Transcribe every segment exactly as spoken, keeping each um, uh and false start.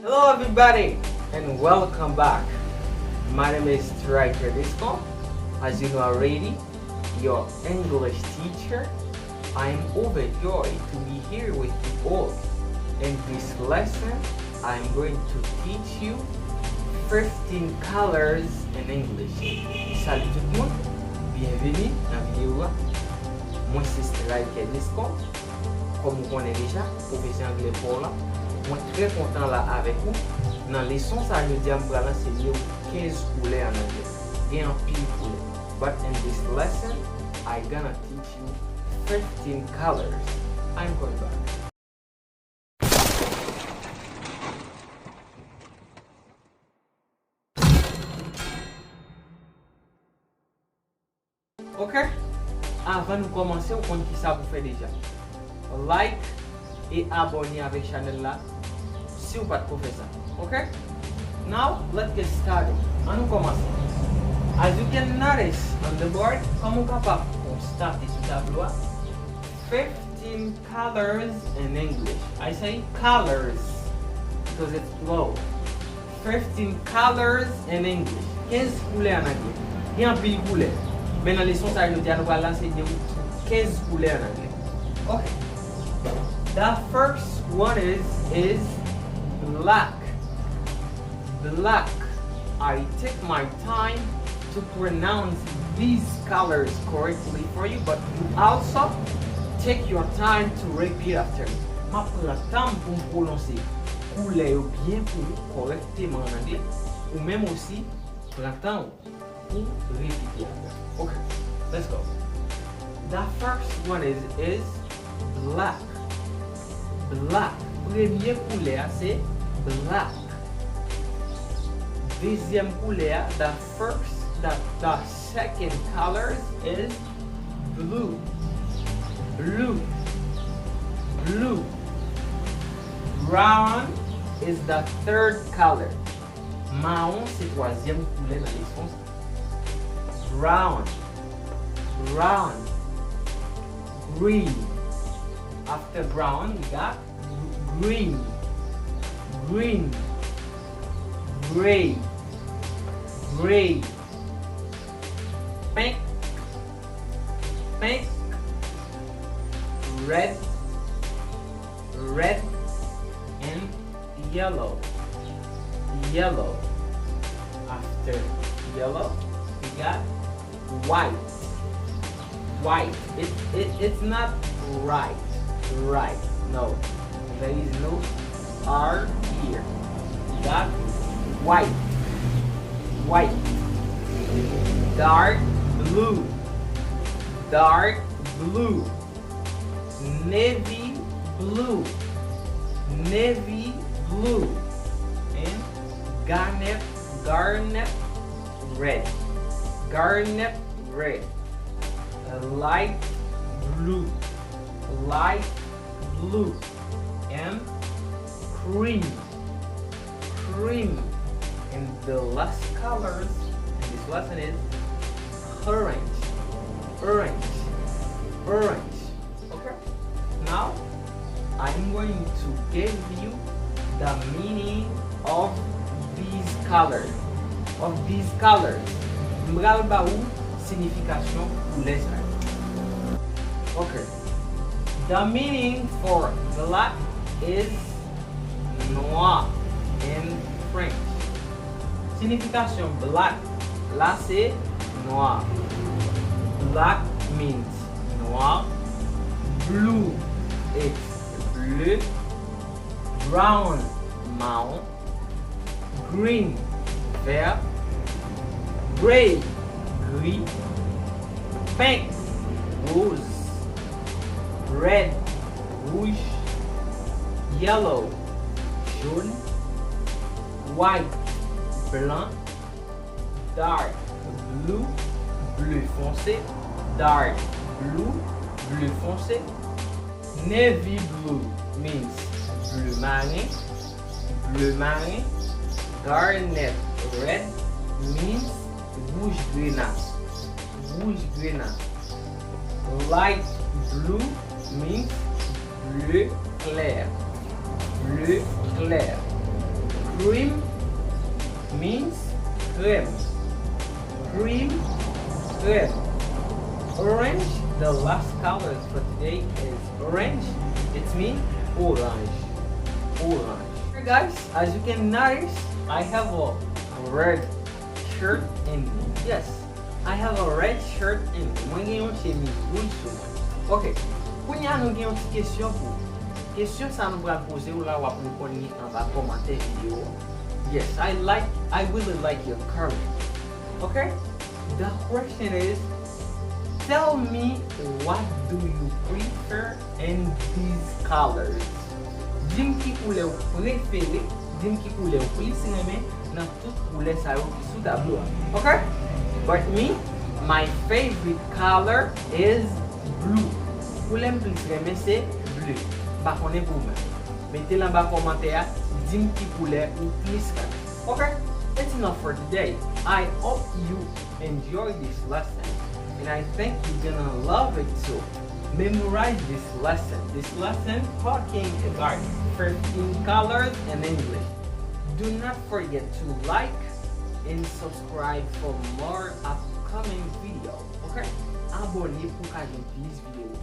Hello, everybody, and welcome back. My name is Striker Disco. As you know already, your English teacher. I am overjoyed to be here with you all. In this lesson, I am going to teach you fifteen colors in English. Salut tout moun, byenveni nan videyo a. Mwen se Striker Disco. Kòm ou konnen deja, pwofesè anglè pa w la. Mwen trè kontan la avèk ou. Nan leson sa a jodi a, m pral anseye w kenz koulè an anglè. Gen anpil koulè. But in this lesson, I gonna teach you fifteen colors. I'm going back. Ok? Avan nou kòmanse, ou konn kisa pou fè deja. Like e abòne avèk chanèl la si w pa t ko fè sa. Ok? Now, let's get started. Ann nou kòmanse. As you can notice on the board, kòm ou kapab konstate sou tablo a, fifteen colors in English. I say colors because it's plural. Fifteen colors in English. Kenz koulè an anglè. Gen anpil koulè. Men nan leson sa a jodi a, nou pral anseye w kenz koulè an anglè. Ok. The first one is, is black. Black. I take my time to pronounce these colors correctly for you, but you also take your time to repeat after me. M ap pran tan m pou m pwononse koulè yo byen pou ou kòrèkteman an anglè. Ou menm osi, pran tan w pou repete apre. Ok, let's go. The first one is, is black. Black. Premye koulè a se black. Dezyèm koulè a, the first, the, the second color is blue. Blue. Blue. Brown is the third color. Mawon se twazyèm koulè nan leson sa. Brown. Brown. Green. After brown, we got green. Green. Gray. Gray. Pink. Pink. Red. Red. And yellow. Yellow. After yellow, we got white. White. It, it, it's not right. Right. No. There is no R here. We got white. White. Dark blue. Dark blue. Navy blue. Navy blue. And garnet, garnet red. Garnet red. Light blue. Light blue. And cream. Cream. And the last colors in this lesson is orange. Orange. Orange. Okay? Now, I'm going to give you the meaning of these colors. Of these colors. M pral ba ou siyifikasyon koulè sa yo. Okay. The meaning for black is noir in French. Siyifikasyon black la se noir. Black means noir. Blue, it's bleu. Brown, mawon. Green, vert. Gray, gri. Pink, rose. Red, wouj. Yellow, jòn. White, blan. Dark blue, ble fonse. Dark blue, ble fonse. Navy blue means bleu marin. Bleu marin. Garnet red means wouj grena. Wouj grena. Light blue means bleu clair. Bleu clair. Cream means krèm. Cream, krèm. Orange, the last color for today is orange. It's mean orange. Orange. Here, guys, as you can notice, I have a red shirt and yes, I have a red shirt and mwen gen yon chemiz wouj sou mwen. Ok, kounye a nou gen yon ti kesyon pou ou. Kesyon sa nou pral poze w la, w ap reponn li anba kòmantè videyo a. Yes, I like, I really like your courage. Ok? The question is, tell me what do you prefer in these colors? Di m ki koulè w prefere, di m ki koulè w plis renmen nan tout koulè sa yo ki sou tablo a. Ok? But me, my favorite color is blue. Koulè m plis renmen se ble. M pa konnen pou ou menm. Mete l anba kòmantè a, di m ki koulè ou plis renmen. Ok? That's enough for today. I hope you enjoy this lesson and I think you're gonna love it too. Memorize this lesson. This lesson talking about fifteen colors in English. Do not forget to like and subscribe for more upcoming videos. Ok? Abòne pou ka jwenn plis videyo.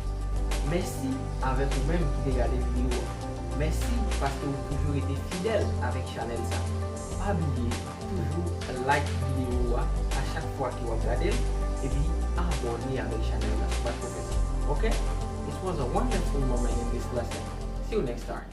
Mèsi avèk ou menm ki te gade videyo a. Mèsi paske ou toujou rete fidèl avèk chanèl sa. Pa bliye toujou like videyo a a chak fwa ke w ap gade l, epi abòne avèk chanèl la si w pa t ko fè sa. Ok? It was a wonderful moment in this lesson. See you next time.